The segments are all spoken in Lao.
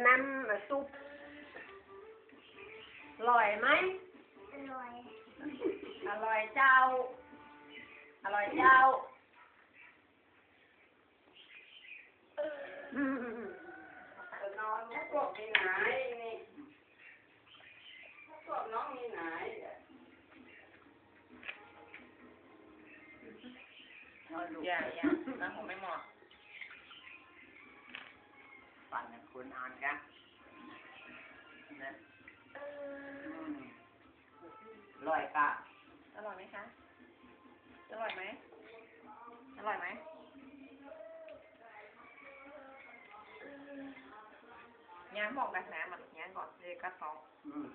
ນ້ຳຊຸບ ອະລ່ອຍໄໝ? ອະລ່ອຍ ອະລ່ອຍເຈົ້າ ອະລ່ອຍເຈົ້າ. ນອນ ພວກນີ້ນາຍ ນີ້ ພວກນ້ອງນີ້ນາຍ. ນອນລູກ ຢ່າ ຢ່າ ນອນຫົວແມ່ໝໍ ຝັນຄົນອ່ານກະ ນະ ອືມ. ອະລ່ອຍກະ ອະລ່ອຍໄໝຄະ? ອະລ່ອຍໄໝ? ອະລ່ອຍໄໝ? ຍ່າງບອກກັນນະ ມັນຍ່າງກ່ອນ ເລີຍກັດສອງ ອືມ.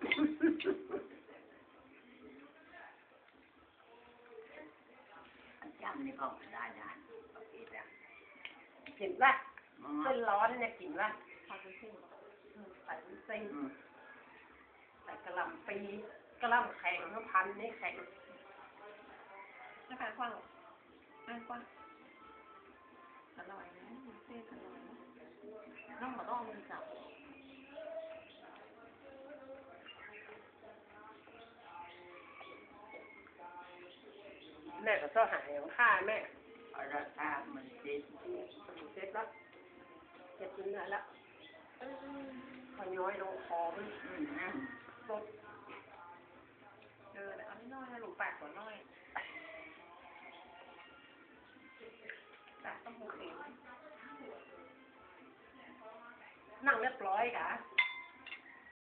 ອັນຈ້ຳນີ້ກໍໄດ້ນະ ເຮັດລະ ເພິ່ນຮ້ອນນະ ກິນລະ ເຂົາຈະຊິມ ອືມ ໃສ່ວຸ້ນເສັ້ນ ອືມ ໃສ່ກະຫຼ່ຳປີ ກະຫຼ່ຳແຂງ ເຮົາພັນໃຫ້ແຂງ ໃຫ້ແຂງຂວ້າງ ອ່າ ຂວ້າງ. ອະລ່ອຍນະ ເສັ້ນອະລ່ອຍນະ ນ້ອງບໍ່ຕ້ອງເອົາມືຈັບ. ແມ່ກໍຊອກຫາຫຍັງຂ້າແມ່ ເອົາລະ ຂ້າມັນເຈັບ ມັນເຈັບລະ ເຈັບຈົນເມື່ອຍລະ ເອີ ຂ້ອຍຍ້ອຍລົງຄໍມັນ ອືມ ສົດ ເອີ ເອົາໜ້ອຍໆ ໃຫ້ລູກປາກຕົວນ້ອຍ ປາກຕ້ອງຫົກເອງ ນັ່ງລຽບຮ້ອຍກະ.